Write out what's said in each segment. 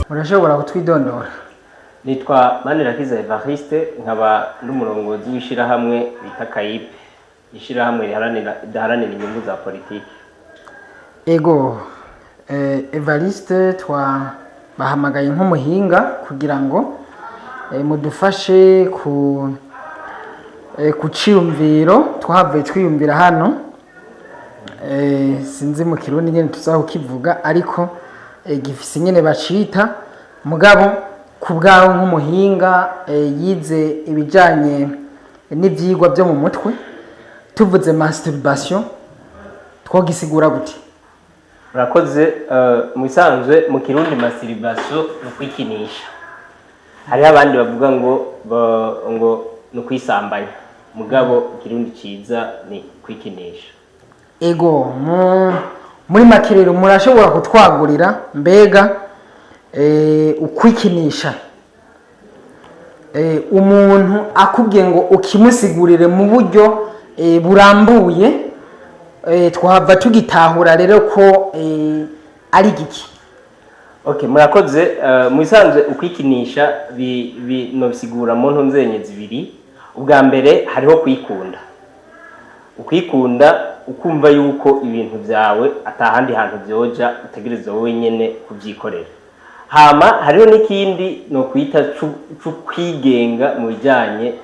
Murashobora kutwidondora? Nitwa Manirakiza Evariste, nkaba n'umurongozi w'ishirahamwe bita Kayipe, ishirahamwe ridaharanira inyungu za politiki. Ego, Evariste, twabahamagaye nk'umuhinga kugira ngo mudufashe ku ciyumviro twahavuye twiyumvira hano. Sinzi mu Kirundi nyene tuza kukivuga, ariko gifise nyene bacita. Mugabo ku bwawe nk'umuhinga yize ibijanye n'ivyigwa byo mu mutwe, tuvuze masturbation twogisigura gute? Murakoze. Mu bisanzwe mu Kirundi masturbation ni ukwikinisha. Hariho abandi bavuga ngo ni ukwisambanya, mugabo Ikirundi ciza ni kwikinisha. Ego, muri make rero murashobora kutwagurira, mbega ukwikinisha, umuntu akubwiye ngo ukimusigurire mu buryo burambuye, twahava tugitahura rero ko ari giki? Okay, murakoze. Mu bisanzwe ukwikinisha nobisigura mu ntunzenye zibiri. Ubwa mbere hariho kwikunda, ukwikunda ukumva yuko ibintu byawe atahandi hantu vyoja, utegerezwa wowe nyene kuvyikorera. Hama hariho n'ikindi no kwita cu kwigenga mu bijanye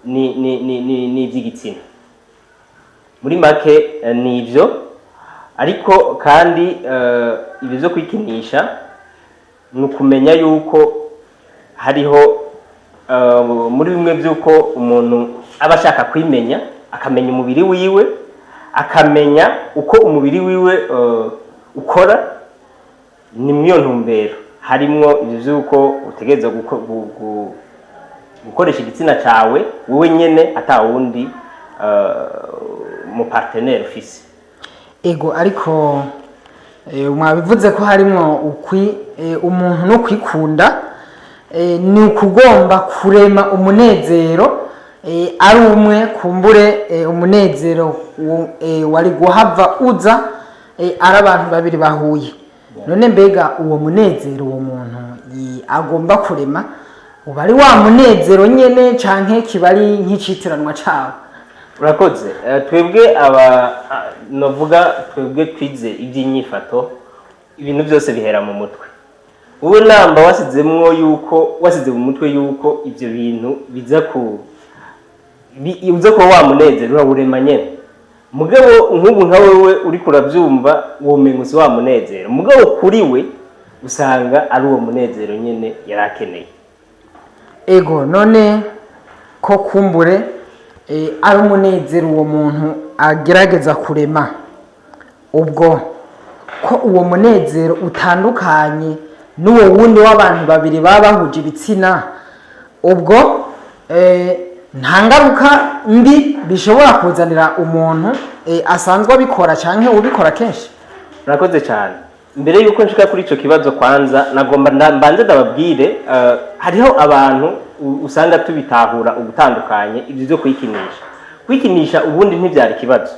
n'ivy'igitsina. Muri make ni ivyo. Ariko kandi ibyo vyo kwikinisha ni ukumenya yuko hariho muri bimwe by'uko umuntu aba ashaka kwimenya, akamenya umubiri wiwe, akamenya uko umubiri wiwe ukora. Ni muri iyo ntumbero harimwo ibyo by'uko utegereza gukoresha igitsina cawe wowe nyene, ata wundi mu partenaire ufise. Ego, ariko mwabivuze ko harimwo umuntu no kwikunda, ni ukugomba kurema umunezero ari umwe. Kumbure umunezero wari guhava uza ari abantu babiri bahuye. None mbega uwo munezero uwo muntu agomba kurema uba ari wa munezero nyene, canke kiba ari nk'icitiranwa cawo? Urakoze. Twebwe aba novuga twebwe twize iby'inyifato, ibintu byose bihera mu mutwe. Wowe namba wasizemwo yuko wasize mu mutwe yuko ibyo bintu biza ku uza kuba wa munezero, urawurema nyene. Mugabo nk'ubu nka wewe uriko urabyumva, womenga si wa munezero, mugabo kuri we usanga ari uwo munezero nyene yari akeneye. Ego, none ko kumbure ari umunezero uwo muntu agerageza kurema, ubwo ko uwo munezero utandukanye n'uwo wundi w'abantu babiri baba bahuje ibitsina, ubwo nta ngaruka mbi bishobora kuzanira umuntu asanzwe abikora canke ubikora kenshi? Murakoze cyane. Mbere yuko nshika kuri ico kibazo, kwanza nagomba mbanze ndababwire, hariho abantu usanga tubitahura ugutandukanye ibyo byo kwikinisha. Kwikinisha ubundi ntibyari ikibazo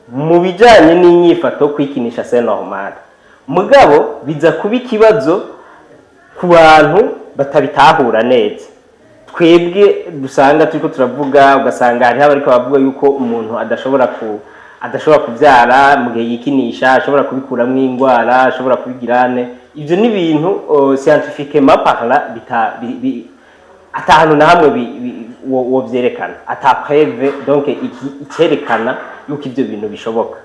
mu bijanye n'inyifato. Kwikinisha c'est normal, mugabo biza kuba ikibazo ku bantu batabitahura neza. Twebwe dusanga turiko turavuga, ugasanga hariho abariko bavuga yuko umuntu adashobora kubyara mu gihe yikinisha, ashobora kubikuramwo indwara, ashobora kubigirane. Ivyo ni ibintu scientifiquement parlant bita ata hantu na hamwe wo vyerekana, ata preuve, donc icerekana yuko ivyo bintu bishoboka.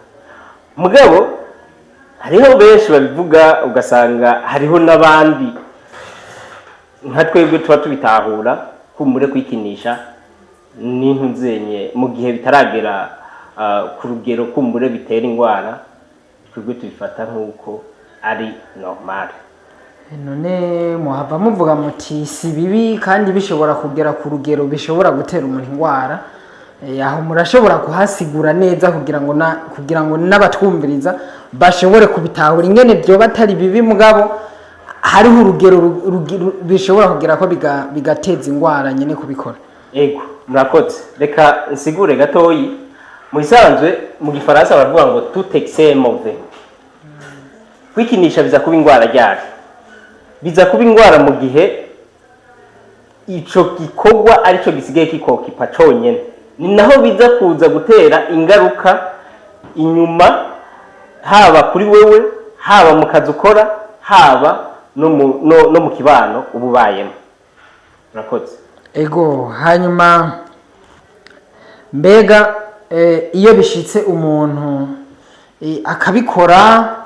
Mugabo hariho benshi babivuga, ugasanga hariho n'abandi nka twebwe tuba tubitahura. Kumbure kwikinisha n'intuzenye mu gihe bitaragera ku rugero kumbure bitera indwara, twebwe tubifata nk'uko ari normal. None muhava muvuga muti si bibi, kandi bishobora kugera ku rugero bishobora gutera umuntu indwara. Aho murashobora kuhasigura neza kugira ngo n'abatwumviriza bashobore kubitahura ingene byoba atari bibi, mugabo hariho urugero bishobora kugera ko bigateza indwara nyene kubikora? Ego, murakoze. Reka nsigure gatoyi. Mu bisanzwe, mu Gifaransa baravuga ngo "tout excès est mauvais". Kwikinisha biza kuba indwara ryari? Biza kuba indwara mu gihe ico gikorwa arico gisigaye kikokipa conyene. Ni naho biza kuza gutera ingaruka inyuma, haba kuri wewe, haba mu kazi ukora, haba no mu kibano uba ubayemo. Urakoze. Ego, hanyuma mbega iyo bishitse umuntu akabikora,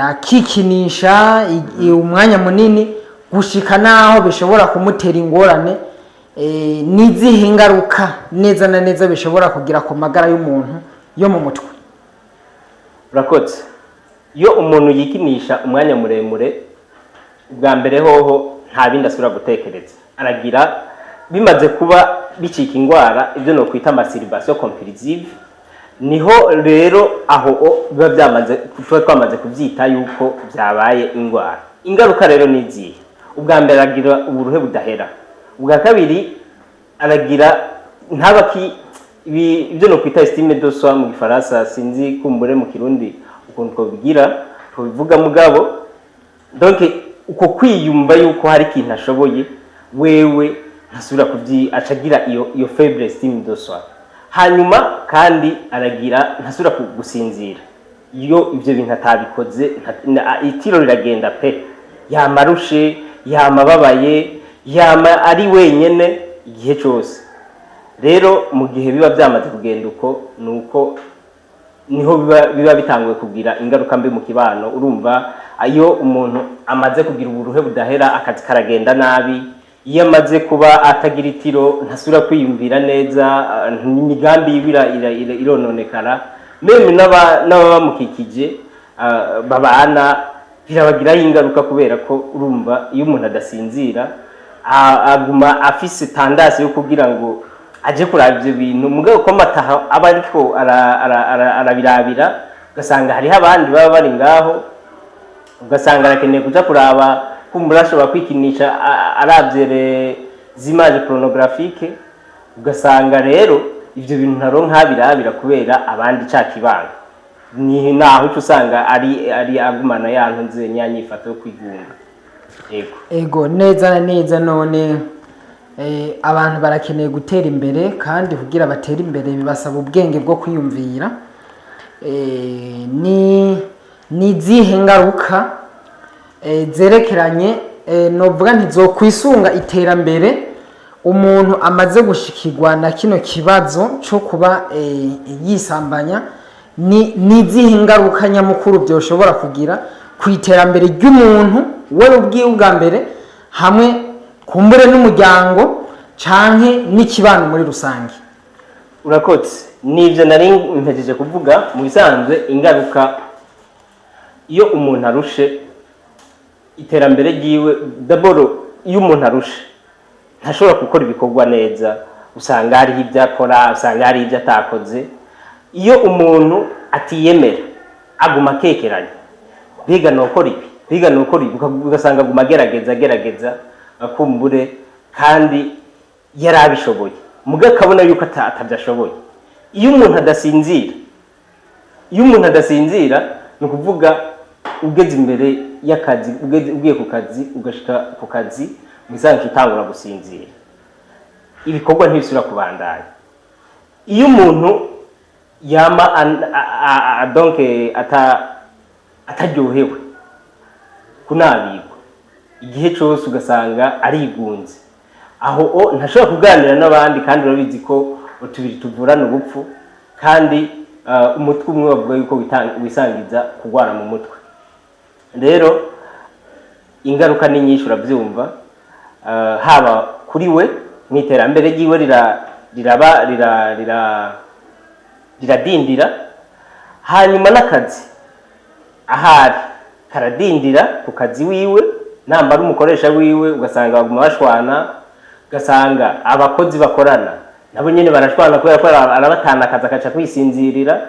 akikinisha umwanya munini gushika naho bishobora kumutera ingorane, n'izihe ngaruka neza na neza bishobora kugira ku magara y'umuntu yo mu mutwe? Urakoze. Iyo umuntu yikinisha umwanya muremure, ubwa mbere hoho nta bindi asubira gutekereza. Aragira, bimaze kuba bicika indwara, ibyo nokwita masturbation compulsive. Niho rero aho biba byamaze, tuba twamaze kubyita yuko byabaye indwara. Ingaruka rero ni izihe? Ubwa mbere aragira uburuhe budahera. Ubwa kabiri aragira ntaba ibyo nokwita estime de soi mu Gifaransa, sinzi kumbure mu Kirundi ukuntu twobigira, twobivuga, mugabo donc uko kwiyumva yuko hari ikintu ashoboye wewe ntasubira kubyi, acagira iyo faible estime de soi. Hanyuma kandi aragira ntasubira gusinzira iyo ivyo bintu atabikoze. Itiro riragenda pe, yama arushe, yama ababaye, yama ari wenyene igihe cose. Rero mu gihe biba byamaze kugenda uko, ni uko niho biba bitanguye kugira ingaruka mbi mu kibano. Urumva, iyo umuntu amaze kugira uburuhe budahera, akazi karagenda nabi. Iyo amaze kuba atagira itiro, ntasubira kwiyumvira neza, imigambi yiwe irononekara. Même n'ababamukikije, babana, birabagiraho ingaruka, kubera ko urumva iyo umuntu adasinzira, aguma afise tendance yo kugira ngo aje kuraba ivyo bintu. Mugabo ko amataha aba ariko arabirabira, ugasanga hariho abandi baba bari ngaho, ugasanga arakeneye kuja kuraba, kumbura ashobora kwikinisha aravye les images pornographiques. Ugasanga rero ivyo bintu ntaronka abirabira kubera abandi ca kibano. Ni naho uca usanga ari agumana ya ntuze nyanyifato yo kwigunga. Yego. Ego, neza na neza. None abantu barakeneye gutera imbere, kandi kugira batere imbere bibasaba ubwenge bwo kwiyumvira. Ni izihe ngaruka zerekeranye, novuga ntizokwisunga iterambere, umuntu amaze gushikirwa na kino kibazo cyo kuba yisambanya, ni izihe ngaruka nyamukuru byoshobora kugira ku iterambere ry'umuntu we ubwiwe ubwa mbere, hamwe kumbure n'umuryango canke n'ikibano muri rusange? Urakoze. Nibyo nari mpejeje kuvuga. Mu bisanzwe, ingaruka, iyo umuntu arushe, iterambere ryiwe d'abord, iyo umuntu arushe ntashobora gukora ibikorwa neza, usanga hariho ibyo akora, usanga hariho ibyo atakoze. Iyo umuntu atiyemera, aguma akekeranya: mbega nokora ibi, mbega nokora ibi? Ugasanga aguma agerageza, agerageza, akumbure kandi yari abishoboye, muga akabona yuko atabyo ashoboye. Iyo umuntu adasinzira, iyo umuntu adasinzira, ni ukuvuga ugeze imbere y'akazi, ugiye ku kazi, ugashika ku kazi mu utangura gusinzira, ibikorwa ntibisubira kubandanya. Iyo umuntu yama donc ataryohewe kunabigwa igihe cyose, ugasanga arigunze, aho ntashobora kuganira n'abandi. Kandi urabizi ko utubiri tuvurana ubupfu, kandi umutwe umwe bavuga yuko wisangiza kurwara mu mutwe. Rero ingaruka ni nyinshi, urabyumva, haba kuri we mu iterambere ryiwe riraba riradindira, hanyuma n'akazi ahari karadindira ku kazi wiwe, nambara umukoresha wiwe ugasanga baguma bashwana, ugasanga abakozi bakorana nabo nyene barashwana kubera ko arabatana akazi akaca kwisinzirira.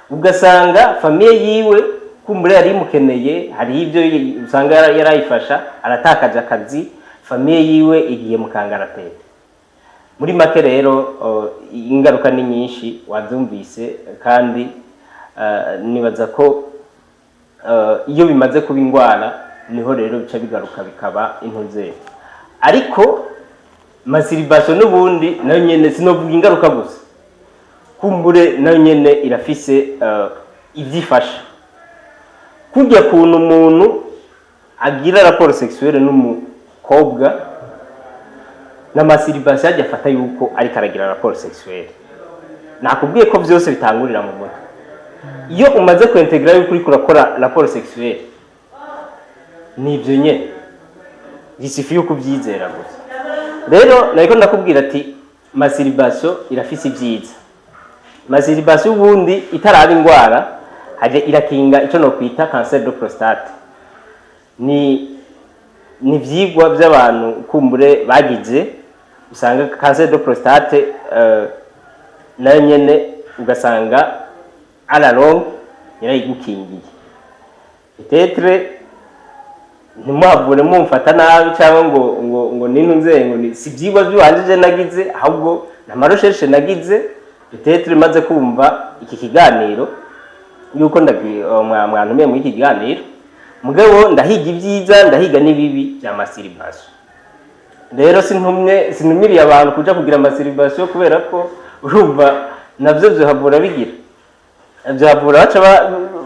Ugasanga famille yiwe kumbure yari imukeneye, hariho ibyo usanga yarayifasha, aratakaje akazi, famille yiwe igiye mu kangaratete. Muri make rero, ingaruka ni nyinshi, wabyumvise, kandi nibaza ko iyo bimaze kuba indwara niho rero bica bigaruka bikaba intuzeri. Ariko masturbation n'ubundi nayo nyene, sinovuga ingaruka gusa, kumbure nayo nyene irafise ivyifasha. Kurya kuntu umuntu agira rapport sexuelle n'umukobwa, na masturbation ajya afata yuko ariko aragira rapport sexuelle. Nakubwiye ko vyose bitangurira mu mutwe. Iyo umaze kwintegra yuko uriko urakora rapport sexuelle, nivyo nyene, il suffit yuko uvyizera gusa. Rero nariko ndakubwira ati masturbation irafise ivyiza. Masturbation ubundi itaraba indwara haje irakinga ico nokwita cancer de prostate. Ni ivyigwa by'abantu kumbure bagize, usanga cancer de prostate nayo nyene ugasanga à la longue yarayigukingiye. Peut-être ntimuhavure mumfata nabi cyangwa ngo nintu ngo ni si ivyigwa by'iwanje je nagize, ahubwo ni ama recherches nagize. Peut-être maze kumva iki kiganiro yuko mwantumiye muri iki kiganiro, mugabo ndahiga ibyiza, ndahiga n'ibibi bya masturbation. Rero sintumye, sintumiriye abantu kuja kugira masturbation, kubera ko urumva navyo vyohavura bigira, vyohavura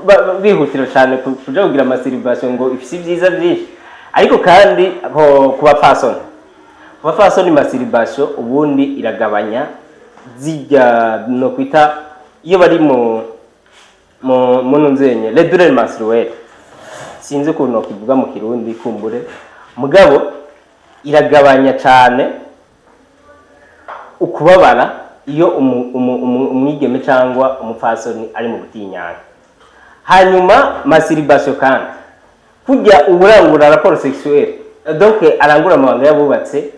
baca bihutira cane kuja kugira masturbation ngo ifise ibyiza byinshi. Ariko kandi ku bapfasoni masturbation ubundi iragabanya zirya no kwita iyo bari mu nzenye, les douleurs menstruelles, sinzi ukuntu nokivuga mu Kirundi kumbure, mugabo iragabanya cane ukubabara iyo umwigeme cyangwa umupfasoni ari mu butinyanga. Hanyuma masturbation kandi, kurya uburangura rapport sexuelle, donc arangura amabanga y'abubatse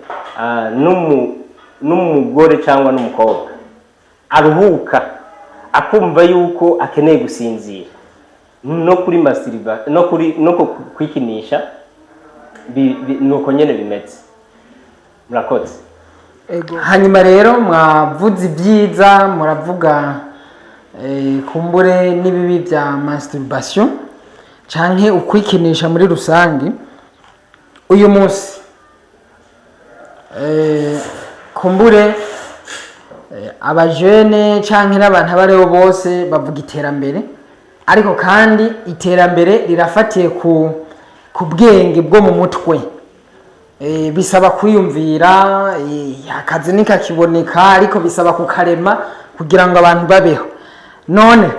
n'umugore cyangwa n'umukobwa, aruhuka akumva yuko akeneye gusinzira, no kuri masturba no kuri no kwikinisha nuko nyene bimeze. Murakoze. Ego. Hanyuma rero mwavuze ibyiza, muravuga kumbure n'ibibi bya masturbation canke ukwikinisha muri rusange. Uyu munsi kumbure abajene canke n'abantu abo aribo bose bavuga iterambere, ariko kandi iterambere rirafatiye ku bwenge bwo mu mutwe. Bisaba kwiyumvira, akazi ntikakiboneka, ariko bisaba kukarema kugira ngo abantu babeho. None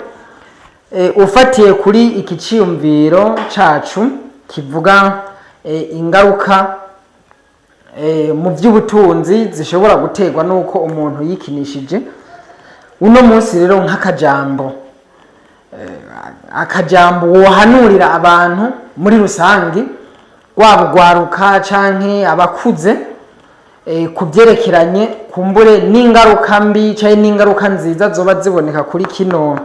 ufatiye kuri iki ciyumviro cacu kivuga ingaruka mu by'ubutunzi zishobora guterwa n'uko umuntu yikinishije uno munsi, rero nk'akajambo akajambo wohanurira abantu muri rusange, waba ugwaruka canke abakuze, ku byerekeranye kumbure n'ingaruka mbi canke n'ingaruka nziza zoba ziboneka kuri kino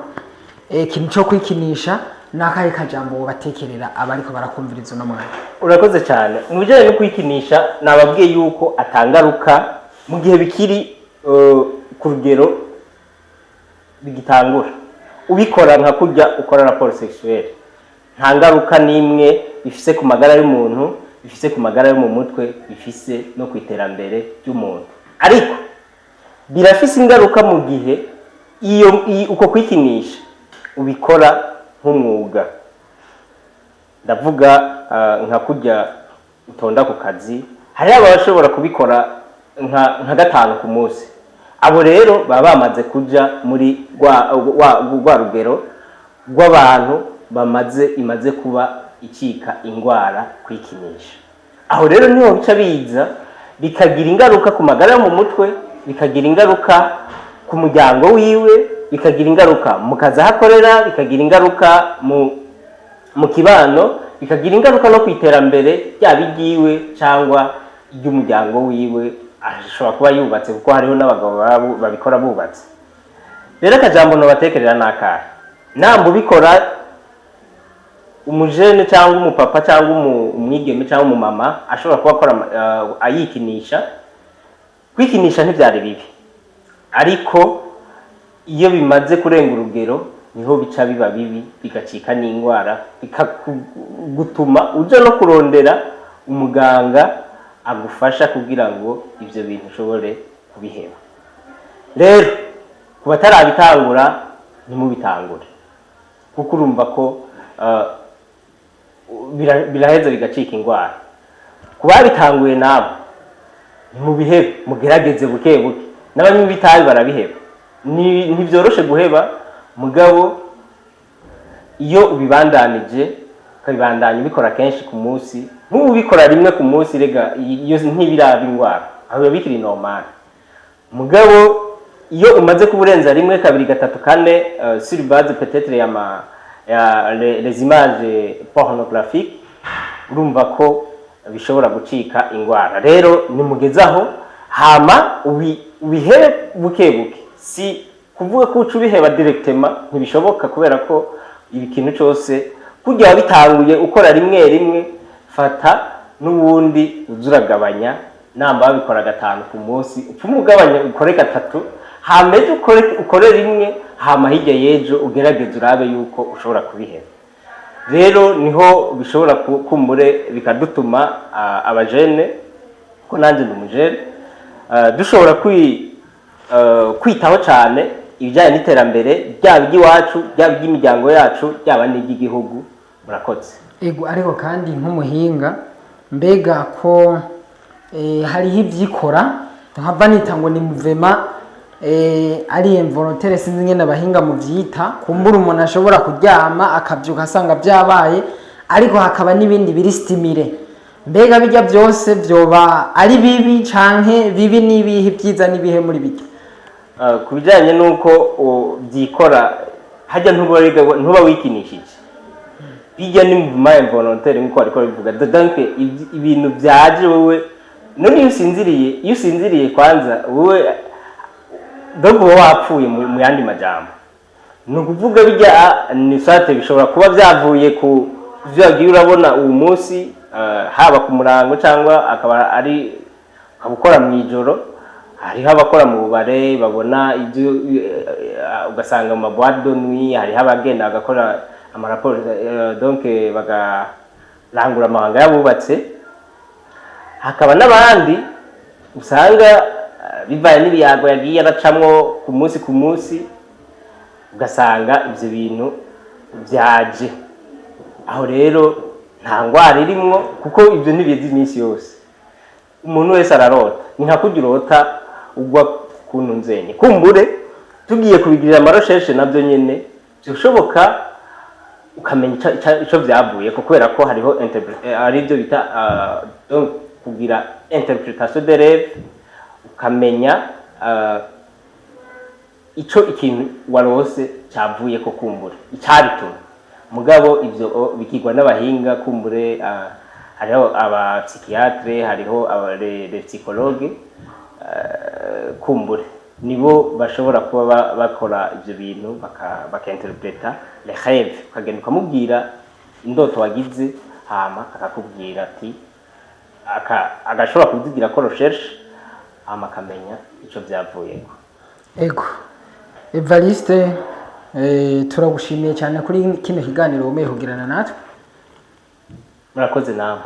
kintu cyo kwikinisha, n'akahe kajambo wobatekerera abariko barakumviriza uno mwanya? Urakoze cyane. Mu bijyanye no kwikinisha, nababwiye yuko atangaruka mu gihe bikiri ku rugero bigitangura, ubikora nka kurya ukora rapport sexuelle, nta ngaruka n'imwe bifise ku magara y'umuntu, bifise ku magara yo mu mutwe, bifise no ku iterambere ry'umuntu. Ariko birafise ingaruka mu gihe iyo uko kwikinisha ubikora nk'umwuga. Ndavuga nka kurya utonda ku kazi, hariho abashobora kubikora nka gatanu ku munsi. Abo rero baba bamaze kuja muri rwa rugero rw'abantu bamaze imaze kuba icika ingwara kwikinisha. Aho rero niho bica biza bikagira ingaruka ku magara yo mu mutwe, bikagira ingaruka ku muryango wiwe, bikagira ingaruka mu kazi aho akorera, bikagira ingaruka mu kibano, bikagira ingaruka no ku iterambere, ryaba iryiwe cyangwa iry'umuryango wiwe ashobora kuba yubatse, kuko hariho n'abagabo babikora bubatse. Rero akajambo nobatekerera ni akahe? Namba ubikora umujene cyangwa umupapa cyangwa umwigeme cyangwa umumama ashobora kuba akora ayikinisha. Kwikinisha ntibyari bibi, ariko iyo bimaze kurenga urugero niho bica biba bibi, bigacika n'indwara, bikagutuma uja no kurondera umuganga agufasha kugira ngo ivyo bintu ushobore kubiheba. Rero ku batarabitangura, ntimubitangure, kuko urumva ko biraheza bigacika indwara. Ku babitanguye nabo, ntimubihebe, mugerageze buke buke. N'abanywi b'itabi barabiheba. Ntibyoroshe guheba, mugabo iyo ubibandanije, ukabibandanya ubikora kenshi ku munsi, nk'ubu ubikora rimwe ku munsi, rega iyo ntibiraba indwara, aho biba bikiri normal. Mugabo iyo umaze kuburenza rimwe, kabiri, gatatu, kane, sur base peut-être ya ma ya les images pornographiques, urumva ko bishobora gucika indwara. Rero nimugezaho hama ubihebe buke buke. Si kuvuga ko uca ubiheba directement, ntibishoboka, kubera ko ibi kintu cyose kurya wabitanguye ukora rimwe rimwe, fata n'ubundi uza uragabanya. Namba wabikora gatanu ku munsi, upfume ugabanya ukore gatatu, hama ejo ukore rimwe, hama hirya y'ejo ugerageze urabe yuko ushobora kubiheba. Rero niho bishobora kumbure bikadutuma abajene, ko nanjye ndi umujene, dushobora kwitaho cyane ibijyanye n'iterambere, ryaba iry'iwacu, ryaba iry'imiryango yacu, ryaba n'iry'igihugu. Murakoze. Ego, ariko kandi nk'umuhinga, mbega ko hariho ivyikora, nkava nita ngo ni mouvement ari involontaire, sinzi ingene abahinga mu vyita, kumbura umuntu ashobora kuryama akavyuka asanga vyabaye, ariko hakaba n'ibindi biri stimulé. Mbega bijya byose vyoba ari bibi canke bibi n'ibihe, ibyiza n'ibihe muri bijya? Ku bijyanye n'uko byikora, hajya ntuba wikinishije, bijya ni mouvement involontaire nk'uko bariko babivuga. Donc ibintu byaje wowe, none iyo usinziriye kwanza wowe, donc uba wapfuye. Mu yandi majambo, ni ukuvuga bijya ni soit bishobora kuba byavuye ku byo wagiye urabona uwo munsi, haba ku murango cyangwa akaba ari ukaba ukora mu ijoro. Hariho abakora mu bubare babona ibyo, ugasanga mu ma boîte de nuit hariho abagenda bagakora amaraporo, donc bagarangura amabanga y'abubatse. Hakaba n'abandi usanga bivanye n'ibiyago yagiye aracamwo ku munsi ku munsi, ugasanga ibyo bintu byaje aho. Rero nta ndwara irimwo, kuko ibyo ntibiza iminsi yose. Umuntu wese ararota, ni nka kurya urota ugwa kuntu nzenye. Kumbure tugiye kubigirira ama recherches, nabyo nyene byoshoboka, ukamenya ico vyavuye ko, kubera ko hariho ari ibyo bita donc kugira interprétation de rêve, ukamenya ico ikintu warose cavuye ko, kumbure icabituma. Mugabo ivyo bikigwa n'abahinga, kumbure hariho aba psychiatre, hariho aba les psychologues, kumbure nibo bashobora kuba bakora ivyo bintu, baka interpréta les rêves. Ukagenda ukamubwira indoto wagize, hama akakubwira ati agashobora kuzigira ko recherche, hama akamenya ico vyavuyeko. Ego, Evariste, turagushimiye cyane kuri kino kiganiro wemeye kugirana natwe. Murakoze namwe.